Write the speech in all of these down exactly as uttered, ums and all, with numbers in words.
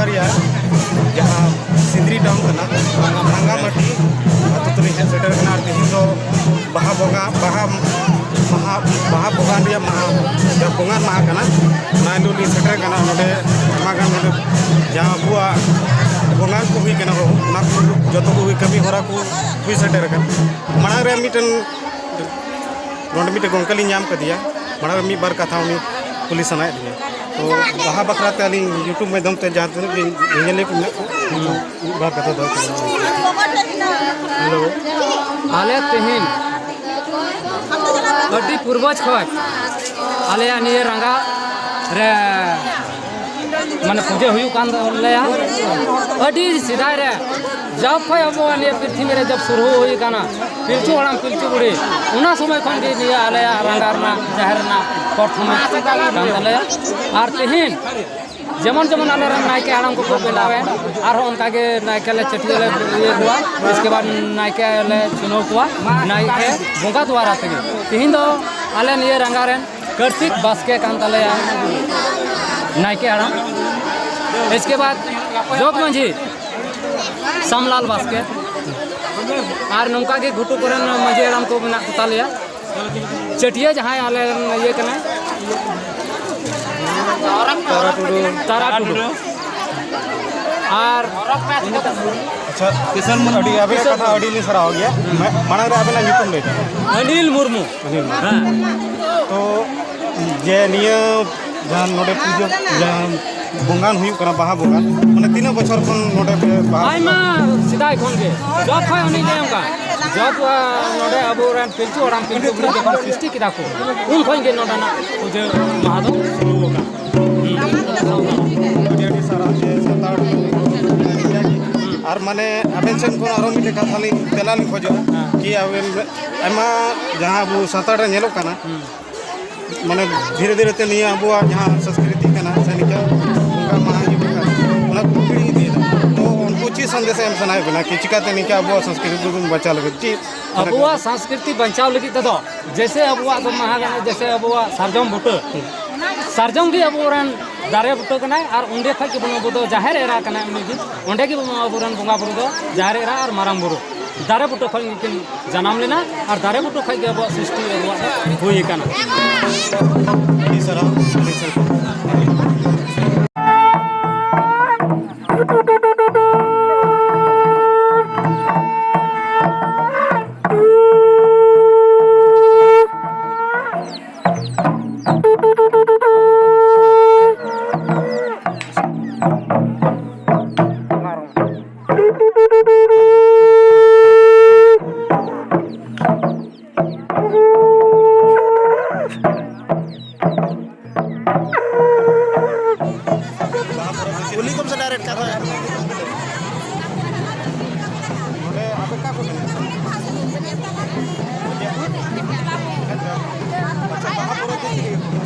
ᱨᱮᱭᱟᱜ ᱡᱟᱦᱟᱸ ᱥᱤᱸᱫᱽᱨᱤ ᱴᱟᱣᱩᱱ ᱠᱟᱱᱟ, ᱨᱟᱸᱜᱟᱢᱟᱹᱴᱤ ᱟᱹᱛᱩ ᱛᱮᱞᱤᱧ ᱦᱮᱡ ᱥᱮᱴᱮᱨ ᱠᱟᱱᱟ᱾ ᱟᱨ ᱛᱮᱦᱮᱧ ᱫᱚ ᱵᱟᱦᱟ ᱵᱚᱸᱜᱟ, ᱵᱟᱦᱟ, ᱵᱟᱦᱟ, ᱵᱟᱦᱟ ᱵᱚᱸᱜᱟ ᱨᱮᱭᱟᱜ ᱢᱟᱦᱟ, ᱡᱟᱦᱟᱸ ᱵᱚᱸᱜᱟᱱ ᱢᱟᱦᱟ ᱠᱟᱱᱟ, ᱚᱱᱟ ᱦᱤᱞᱳᱜ ᱞᱤᱧ ᱥᱮᱴᱮᱨ ᱠᱟᱱᱟ᱾ ᱱᱚᱰᱮ ᱟᱭᱢᱟ ᱜᱟᱱ ᱱᱚᱰᱮ ᱡᱟᱦᱟᱸ ᱟᱵᱚᱣᱟᱜ ᱵᱚᱸᱜᱟ ᱠᱚ ᱦᱩᱭ ᱠᱟᱱᱟ, ᱚᱱᱟ ᱠᱚ ᱡᱚᱛᱚ ᱠᱚ ᱦᱩᱭ, ᱠᱟᱹᱢᱤ ᱦᱚᱨᱟ ᱠᱚ ᱦᱩᱭ ᱥᱮᱴᱮᱨ ᱟᱠᱟᱱᱟ᱾ ᱢᱟᱲᱟᱝ ᱨᱮ ᱢᱤᱫᱴᱮᱱ ᱱᱚᱰᱮ ᱢᱤᱫᱴᱮᱱ ᱜᱚᱢᱠᱮ ᱞᱤᱧ ᱧᱟᱢ ᱠᱟᱫᱮᱭᱟ, ᱢᱟᱲᱟᱝ ᱨᱮ ᱢᱤᱫ ᱵᱟᱨ ᱠᱟᱛᱷᱟ ᱩᱱᱤ ᱠᱩᱞᱤ ᱥᱟᱱᱟᱭᱮᱫ ᱞᱤᱧᱟ᱾ ᱛᱚ ᱵᱟᱦᱟ ᱵᱟᱠᱷᱨᱟ ᱛᱮ ᱟᱹᱞᱤᱧ YouTube ᱢᱟᱫᱽᱫᱷᱚᱢ ᱛᱮ ᱡᱟᱦᱟᱸ ᱛᱤᱱᱟᱹᱜ ᱜᱮ ᱧᱮᱧᱮᱞᱤᱭᱟᱹ ᱠᱚ ᱢᱮᱱᱟᱜ ᱠᱚᱣᱟ, ᱢᱤᱫ ᱵᱟᱨ ᱠᱟᱛᱷᱟ ᱫᱚᱦᱚᱭ ᱛᱟᱵᱚᱱᱟ᱾ ᱦᱮᱞᱳ, ᱟᱞᱮ ᱛᱮᱦᱮᱧ ᱟᱹᱰᱤ ᱯᱩᱨᱵᱚᱡᱽ ᱠᱷᱚᱱ ᱟᱞᱮᱭᱟᱜ ᱱᱤᱭᱟᱹ ᱨᱟᱸᱜᱟ ᱨᱮ ᱢᱟᱱᱮ ᱯᱩᱡᱟᱹ ᱦᱩᱭᱩᱜ ᱠᱟᱱ ᱛᱟᱞᱮᱭᱟ᱾ ᱟᱹᱰᱤ ᱥᱮᱫᱟᱭ ᱨᱮ ᱡᱚᱵ ᱠᱷᱚᱱ ᱟᱵᱚᱣᱟᱜ ᱱᱤᱭᱟᱹ ᱯᱨᱤᱛᱷᱤᱵᱤ ᱨᱮ ᱡᱚᱵ ᱥᱩᱨᱩ ᱦᱩᱭ ᱠᱟᱱᱟ, ᱯᱤᱞᱪᱩ ᱦᱟᱲᱟᱢ ᱯᱤᱞᱪᱩ ᱵᱩᱲᱦᱤ, ᱚᱱᱟ ᱥᱚᱢᱚᱭ ᱠᱷᱚᱱ ᱜᱮ ᱱᱤᱭᱟᱹ ᱟᱞᱮᱭᱟᱜ ᱨᱟᱸᱜᱟ ᱨᱮᱱᱟᱜ ᱡᱟᱦᱮᱨ ᱨᱮᱱᱟᱜ ᱯᱨᱚᱛᱷᱚᱢ ᱠᱟᱱ ᱛᱟᱞᱮᱭᱟ᱾ ᱟᱨ ᱛᱮᱦᱮᱧ ᱡᱮᱢᱚᱱ ᱡᱮᱢᱚᱱ ᱟᱞᱮ ᱨᱮᱱ ᱱᱟᱭᱠᱮ ᱦᱟᱲᱟᱢ ᱠᱚᱠᱚ ᱵᱮᱱᱟᱣᱮᱱ, ᱟᱨᱦᱚᱸ ᱚᱱᱠᱟ ᱜᱮ ᱱᱟᱭᱠᱮ ᱞᱮ ᱪᱟᱹᱴᱭᱟᱹ ᱞᱮ ᱤᱭᱟᱹ ᱠᱚᱣᱟ, ᱤᱥᱠᱮ ᱵᱟᱫ ᱱᱟᱭᱠᱮ ᱞᱮ ᱪᱩᱱᱟᱹᱣ ᱠᱚᱣᱟ, ᱱᱟᱭᱠᱮ ᱵᱚᱸᱜᱟ ᱫᱩᱣᱟᱨᱟ ᱛᱮᱜᱮ᱾ ᱛᱮᱦᱮᱧ ᱫᱚ ᱟᱞᱮ ᱱᱤᱭᱟᱹ ᱨᱟᱸᱜᱟ ᱨᱮᱱ ᱠᱟᱹᱨᱛᱤᱠ ᱵᱟᱥᱠᱮ ᱠᱟᱱ ᱛᱟᱞᱮᱭᱟ ᱱᱟᱭᱠᱮ ᱦᱟᱲᱟᱢ᱾ ᱤᱥᱠᱮ ᱵᱟᱫ ᱡᱚᱜᱽ ᱢᱟᱹᱡᱷᱤ ᱥᱟᱢᱞᱟᱞ ᱵᱟᱥᱠᱮ, ᱟᱨ ᱱᱚᱝᱠᱟ ᱜᱮ ᱜᱷᱩᱴᱩ ᱠᱚᱨᱮᱱ ᱢᱟᱹᱡᱷᱤ ᱦᱟᱲᱟᱢ ᱠᱚ ᱢᱮᱱᱟᱜ ᱠᱚ ᱛᱟᱞᱮᱭᱟ᱾ ᱪᱟᱹᱴᱭᱟᱹ ᱡᱟᱦᱟᱸᱭ ᱟᱞᱮ ᱨᱮᱱ ᱤᱭᱟᱹ ᱠᱟᱱᱟᱭ, ᱛᱟᱨᱟ ᱴᱩᱰᱩ᱾ ᱛᱟᱨᱟ ᱴᱩᱰᱩ᱾ ᱟᱨ ᱟᱪᱪᱷᱟ, ᱠᱤᱥᱟᱱ ᱢᱩᱨᱢᱩ᱾ ᱟᱹᱰᱤ, ᱟᱵᱮᱱᱟᱜ ᱠᱟᱛᱷᱟ ᱟᱹᱰᱤ ᱞᱤᱧ ᱥᱟᱨᱦᱟᱣ ᱜᱮᱭᱟ᱾ ᱢᱟ-, ᱢᱟᱲᱟᱝ ᱨᱮ ᱟᱵᱮᱱᱟᱜ ᱧᱩᱛᱩᱢ ᱞᱟᱹᱭ ᱛᱟᱵᱮᱱ᱾ ᱚᱱᱤᱞ ᱢᱩᱨᱢᱩ᱾ ᱟᱹᱞᱤᱧ ᱢᱟ᱾ ᱦᱮᱸ᱾ ᱛᱚ, ᱡᱮ ᱱᱤᱭᱟᱹ ᱡᱟᱦᱟᱸ ᱱᱚᱰᱮ ᱯᱩᱡᱟᱹ, ᱡᱟᱦᱟᱸ ᱵᱚᱸᱜᱟᱱ ᱦᱩᱭᱩᱜ ᱠᱟᱱᱟ, ᱵᱟᱦᱟ ᱵᱚᱸᱜᱟᱱ, ᱢᱟᱱᱮ ᱛᱤᱱᱟᱹᱜ ᱵᱚᱪᱷᱚᱨ ᱠᱷᱚᱱ ᱱᱚᱰᱮ ᱯᱮ ᱵᱟᱦᱟ ᱟᱭᱢᱟ ᱥᱮᱫᱟᱭ ᱠᱷᱚᱱ ᱜᱮ, ᱡᱚᱵ ᱠᱷᱚᱱ ᱩᱱᱤ ᱞᱟᱹᱭ ᱚᱱᱠᱟ, ᱡᱚᱵ, ᱟ, ᱱᱚᱰᱮ ᱟᱵᱚᱨᱮᱱ ᱯᱤᱞᱪᱩ ᱦᱟᱲᱟᱢ ᱯᱤᱞᱪᱩ ᱵᱩᱲᱦᱤ ᱡᱚᱠᱷᱚᱱ ᱥᱨᱤᱥᱴᱤ ᱠᱮᱫᱟ ᱠᱚ, ᱩᱱ ᱠᱷᱚᱱ ᱜᱮ ᱱᱚᱰᱮᱱᱟᱜ ᱯᱩᱡᱟᱹ ᱢᱟᱦᱟ ᱫᱚ ᱥᱩᱨᱩ ᱟᱠᱟᱱᱟ᱾ ᱦᱩᱸ᱾ ᱟᱹᱰᱤ ᱟᱹᱰᱤ ᱥᱟᱨᱦᱟᱣ ᱡᱮ ᱥᱟᱱᱛᱟᱲ ᱟᱨ ᱢᱟᱱᱮ ᱟᱵᱮᱱ ᱥᱮᱱ ᱠᱷᱚᱱ ᱟᱨᱚ ᱢᱤᱫᱴᱮᱱ ᱠᱟᱛᱷᱟ ᱞᱤᱧ, ᱛᱮᱞᱟ ᱞᱤᱧ ᱠᱷᱚᱡᱚᱜᱼᱟ, ᱦᱮᱸ᱾ ᱠᱤ ᱟᱵᱮᱱ ᱟᱭᱢᱟ ᱡᱟᱦᱟᱸ ᱟᱵᱚ ᱥᱟᱱᱛᱟᱲ ᱨᱮ ᱧᱮᱞᱚᱜ ᱠᱟᱱᱟ, ᱦᱩᱸ᱾ ᱢᱟᱱᱮ ᱫᱷᱤᱨᱮ ᱫᱷᱤᱨᱮ ᱛᱮ ᱱᱤᱭᱟᱹ ᱟᱵᱚᱣᱟᱜ ᱡᱟᱦᱟᱸ ᱥᱚᱝᱥᱠᱨᱤᱛᱤ ᱠᱟᱱᱟ ᱥᱮ ᱱᱤᱝᱠᱟ ᱵᱚᱸᱜᱟ ᱢᱟᱦᱟ ᱤᱭᱟᱹ ᱠᱚ ᱠᱟᱱᱟ, ᱚᱱᱟ ᱠᱚ ᱦᱤᱲᱤᱧ ᱤᱫᱤᱭᱮᱫᱟ᱾ ᱛᱚ ᱩᱱᱠᱩ ᱪᱮᱫ ᱥᱟᱸᱫᱮᱥ ᱮᱢ ᱥᱟᱱᱟᱭᱮᱫ ᱵᱚᱱᱟ ᱠᱤ ᱪᱤᱠᱟᱛᱮ ᱱᱤᱝᱠᱟ ᱟᱵᱚᱣᱟᱜ ᱥᱚᱝᱥᱠᱨᱤᱛᱤ ᱵᱚᱱ ᱵᱟᱧᱪᱟᱣ ᱞᱟᱹᱜᱤᱫ? ᱪᱮᱫ ᱟᱵᱚᱣᱟᱜ ᱥᱚᱝᱥᱠᱨᱤᱛᱤ ᱵᱟᱧᱪᱟᱣ ᱞᱟᱹᱜᱤᱫ ᱛᱮᱫᱚ ᱡᱮᱥᱮ ᱟᱵᱚᱣᱟᱜ ᱫᱚ ᱢᱟᱦᱟ ᱠᱟᱱᱟ, ᱡᱮᱥᱮ ᱟᱵᱚᱣᱟᱜ ᱥᱟᱨᱡᱚᱢ ᱵᱩᱴᱟᱹ, ᱥᱟᱨᱡᱚᱢ ᱜᱮ ᱟᱵᱚᱨᱮᱱ ᱫᱟᱨᱮ ᱵᱩᱴᱟᱹ ᱠᱟᱱᱟᱭ ᱟᱨ ᱚᱸᱰᱮ ᱠᱷᱚᱡ ᱜᱮᱵᱚᱱ, ᱟᱵᱚ ᱫᱚ ᱡᱟᱦᱮᱨ ᱮᱨᱟ ᱠᱟᱱᱟᱭ ᱩᱱᱤ ᱜᱮ᱾ ᱚᱸᱰᱮ ᱜᱮ ᱟᱵᱚᱨᱮᱱ ᱵᱚᱸᱜᱟ ᱵᱩᱨᱩ ᱫᱚ ᱡᱟᱦᱮᱨ ᱮᱨᱟ ᱟᱨ ᱢᱟᱨᱟᱝ ᱵᱩᱨᱩ ᱫᱟᱨᱮ ᱵᱩᱴᱟᱹ ᱠᱷᱚᱡ ᱜᱮᱠᱤᱱ ᱡᱟᱱᱟᱢ ᱞᱮᱱᱟ ᱟᱨ ᱫᱟᱨᱮ ᱵᱩᱴᱟᱹ ᱠᱷᱚᱡ ᱜᱮ ᱟᱵᱚᱣᱟᱜ ᱥᱨᱤᱥᱴᱤ ᱟᱵᱚᱣᱟᱜ ᱫᱚ ᱦᱩᱭ ᱟᱠᱟᱱᱟ᱾ ᱟᱹᱰᱤ ᱥᱟᱨᱦᱟᱣ, ᱟᱹᱰᱤ ᱥᱟᱨᱦᱟᱣ᱾ ᱠᱩᱞᱤ ᱠᱚᱢ ᱥᱮ direct ᱠᱟᱛᱷᱟ᱾ ᱱᱚᱰᱮ ᱟᱯᱮ ᱚᱠᱟ ᱠᱚ ᱞᱟᱹᱭᱟ? ᱟᱪᱪᱷᱟ, ᱵᱟᱦᱟ ᱯᱚᱨᱚᱵᱽ ᱫᱚ ᱪᱮᱫ ᱦᱩᱭᱩᱜ ᱠᱟᱱᱟ?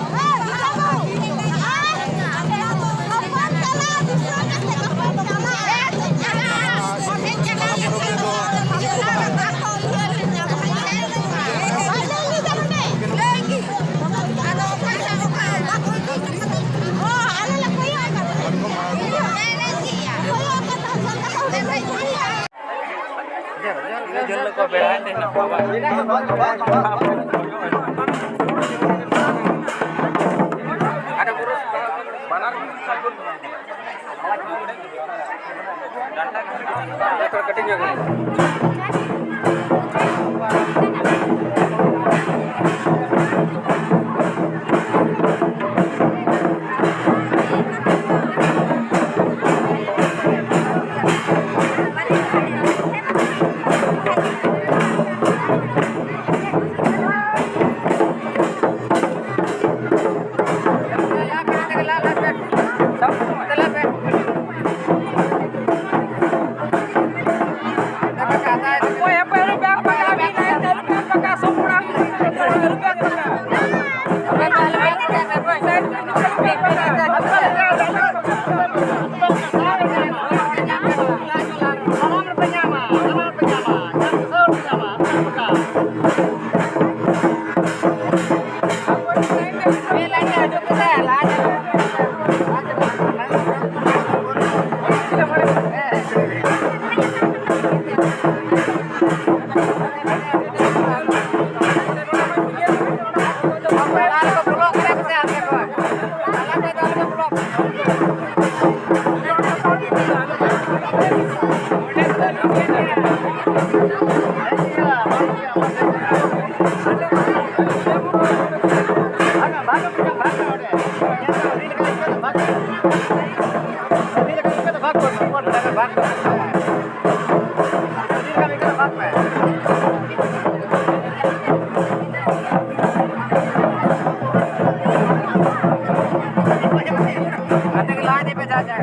ᱜᱟᱛᱮ ᱠᱚ ᱞᱟᱦᱟ ᱤᱫᱤ ᱯᱮ, ᱡᱟ, ᱡᱟ᱾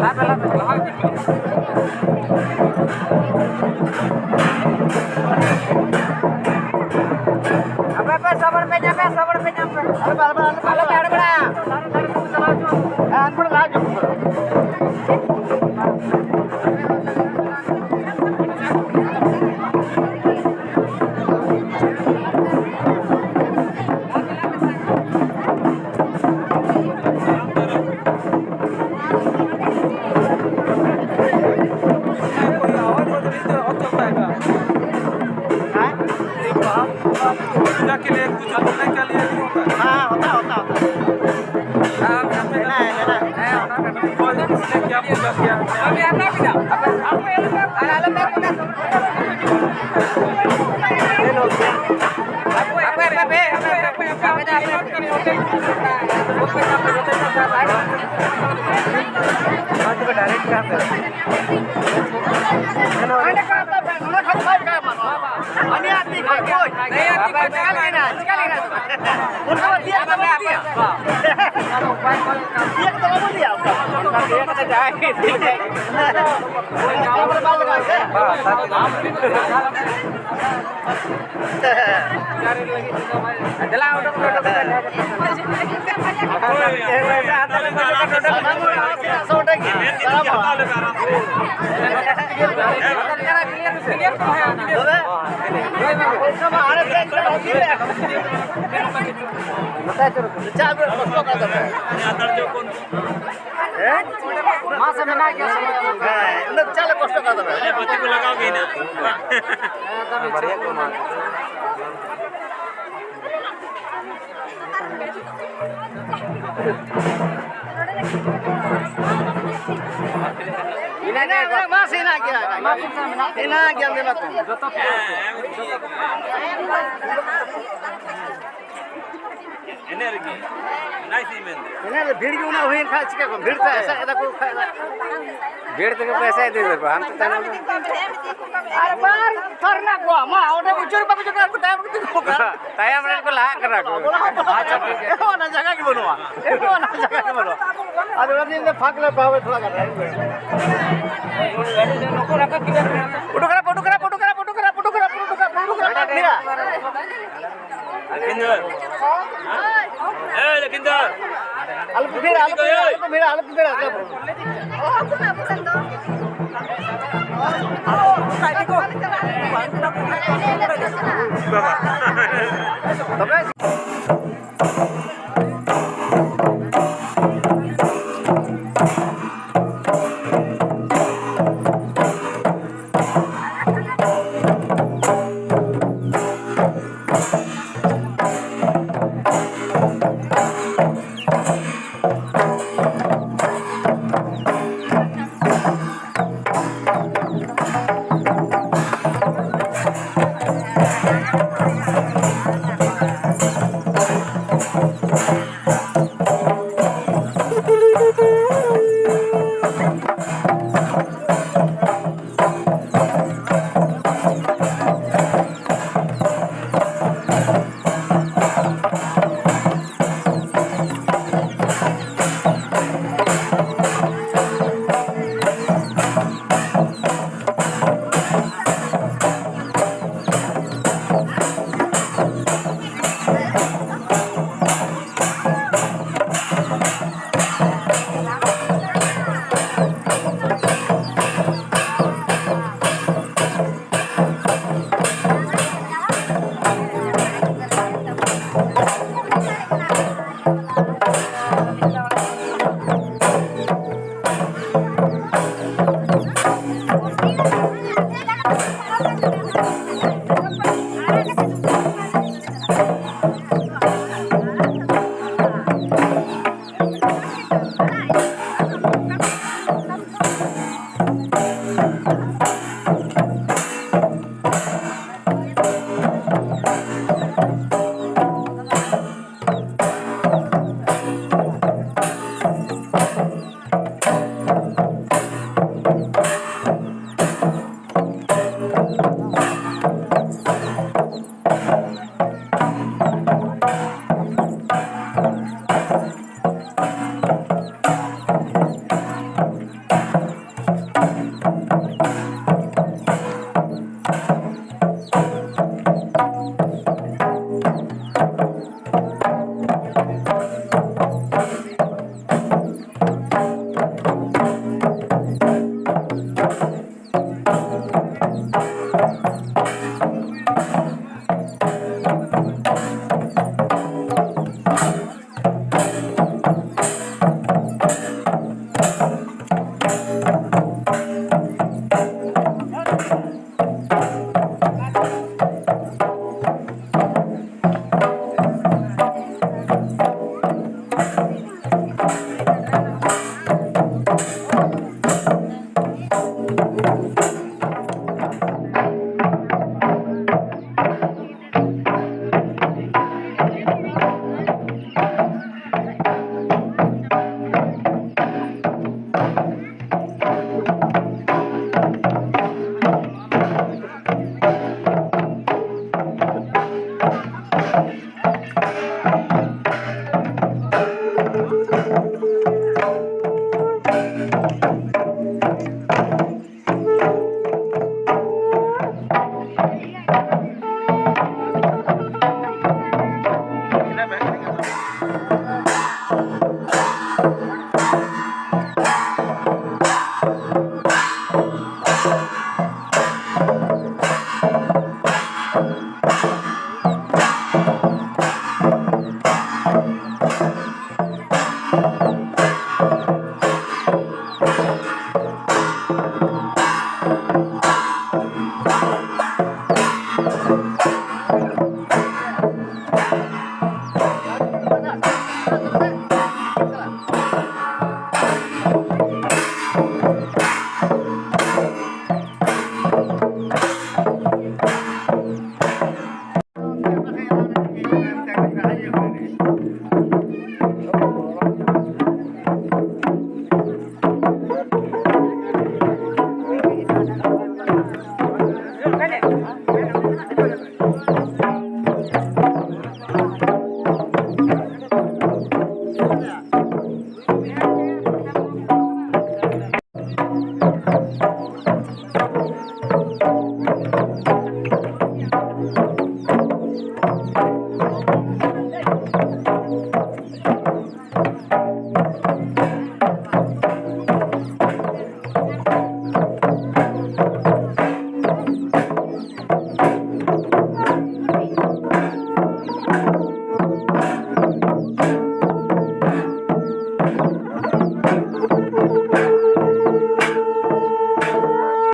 ᱞᱟᱦᱟ ᱯᱮ, ᱞᱟᱦᱟ ᱯᱮ, ᱞᱟᱦᱟ ᱤᱫᱤ ᱯᱮ᱾ ᱟᱯᱮ, ᱟᱯᱮ, ᱥᱟᱵᱚᱲ ᱯᱮ ᱧᱟᱢ ᱯᱮ, ᱥᱟᱵᱚᱲ ᱯᱮ ᱧᱟᱢ ᱯᱮ᱾ ᱟᱞᱚ ᱯᱮ, ᱟᱞᱚ ᱯᱮ, ᱟᱞᱚ ᱯᱮ ᱦᱟᱸᱰᱮ ᱵᱟᱲᱟ᱾ ᱦᱮᱸ, ᱦᱟᱸᱰᱮ ᱞᱟᱦᱟ ᱦᱤᱡᱩᱜ ᱯᱮ᱾ कोई आवाज बदली तो और चलता है क्या? हाँ? पूजा के लिए कुछ बोलने के लिए नहीं होता है? हाँ, होता, होता, होता। हाँ, यहाँ पे लेना है, लेना है। कोई किसने क्या पूजा किया? अभी आप ना पीना। अरे, अरे, अरे, अरे। ᱫᱮᱞᱟ, ᱩᱰᱩᱠ ᱢᱮ, ᱩᱰᱩᱠ ᱢᱮ᱾ ᱢᱟᱥᱮ ᱢᱮᱱᱟᱜ ᱜᱮᱭᱟ, ᱥᱚᱢᱚᱭ᱾ ᱦᱮᱸ, ᱩᱱᱟᱹᱜ ᱪᱟᱞᱮ ᱠᱚᱥᱴᱚ ᱠᱟᱱ ᱛᱟᱯᱮ᱾ ᱵᱟᱹᱛᱤ ᱠᱚ ᱞᱟᱜᱟᱣ ᱜᱮ ᱦᱮᱱᱟᱜ᱾ ᱵᱟᱨᱭᱟ ᱠᱚ ᱮᱢᱟ᱾ ᱢᱮᱱᱟᱜ ᱜᱮᱭᱟ, ᱢᱟᱥᱮ ᱦᱮᱱᱟᱜ ᱜᱮᱭᱟ᱾ ᱦᱮᱱᱟᱜ ᱜᱮᱭᱟ, ᱢᱮᱱᱟᱜ ᱠᱚ᱾ ᱮᱱᱮᱡ ᱨᱮᱜᱮ ᱱᱟᱭ ᱥᱤᱧ ᱢᱮᱱᱫᱟ᱾ ᱮᱱᱮᱡ ᱨᱮ ᱵᱷᱤᱲ ᱜᱮ ᱩᱱᱟᱹᱜ ᱦᱩᱭᱮᱱ ᱠᱷᱟᱡ ᱪᱤᱠᱟᱹ ᱠᱚ ᱵᱷᱤᱲ ᱛᱮ ᱮᱥᱮᱫ ᱮᱫᱟ ᱠᱚ ᱠᱷᱟᱡ᱾ ᱵᱷᱤᱲ ᱛᱮᱜᱮ ᱯᱮ ᱮᱥᱮᱫ ᱤᱫᱤᱭᱮᱫᱟ ᱠᱚ ᱦᱟᱱᱛᱮ ᱛᱟᱭᱱᱚᱢ ᱨᱮ᱾ ᱟᱨ ᱵᱟᱨ ᱛᱷᱚᱨ ᱢᱮᱱᱟᱜ ᱠᱚᱣᱟ, ᱢᱟ ᱚᱸᱰᱮ ᱩᱪᱟᱹᱲ ᱵᱟᱠᱚ ᱩᱪᱟᱹᱲ ᱠᱟᱱᱟ, ᱛᱟᱭᱚᱢ ᱨᱮ ᱛᱟᱭᱚᱢ ᱨᱮᱱ ᱠᱚ ᱞᱟᱦᱟᱜ ᱠᱟᱱᱟ ᱠᱚ᱾ ᱟᱪᱪᱷᱟ, ᱴᱷᱤᱠ ᱜᱮᱭᱟ᱾ ᱮᱠᱷᱚᱱ ᱚᱱᱟ ᱡᱟᱭᱜᱟ ᱜᱮ ᱵᱟᱹᱱᱩᱜᱼᱟ, ᱮᱠᱷᱚᱱ ᱚᱱᱟ ᱡᱟᱭᱜᱟ ᱜᱮ ᱵᱟᱹᱱᱩᱜᱼᱟ᱾ ᱟᱫᱚ ᱚᱱᱟ ᱫᱤᱱ ᱫᱚ ᱯᱷᱟᱸᱠ ᱞᱮ ᱯᱟᱣᱮ ᱛᱷᱚᱲᱟ ᱜᱟᱱ᱾ ᱩᱰᱩᱠ ᱨᱟᱯ, ᱩᱰᱩᱠ ᱨᱟᱯ, ᱩᱰᱩᱠ ᱨᱟᱯ, ᱩᱰᱩᱠ ᱨᱟᱯ, ᱩᱰᱩᱠ ᱨᱟᱯ, ᱩᱰᱩᱠ ᱨᱟᱯ, ᱩᱰᱩᱠ ᱨᱟᱯ, ᱩᱰᱩᱠ ᱨᱟᱯ, ᱩᱰᱩᱠ ᱨᱟᱯ, ᱩᱰᱩᱠ ᱨᱟᱯ, ᱩᱰᱩᱠ ᱨᱟᱯ᱾ ᱞᱟᱠᱷᱤᱱᱫᱚᱨ᱾ ᱮ, ᱞᱟᱠᱷᱤᱱᱫᱚᱨ᱾ ᱟᱞᱚ ᱯᱮ ᱵᱷᱤᱲᱟ, ᱟᱞᱚ ᱯᱮ ᱵᱷᱤᱲᱟ, ᱟᱞᱚ ᱯᱮ ᱵᱷᱤᱲᱟ, ᱟᱞᱚ ᱯᱮ ᱵᱷᱤᱲᱟ, ᱟᱞᱚ ᱯᱮ ᱵᱷᱤᱲᱟ᱾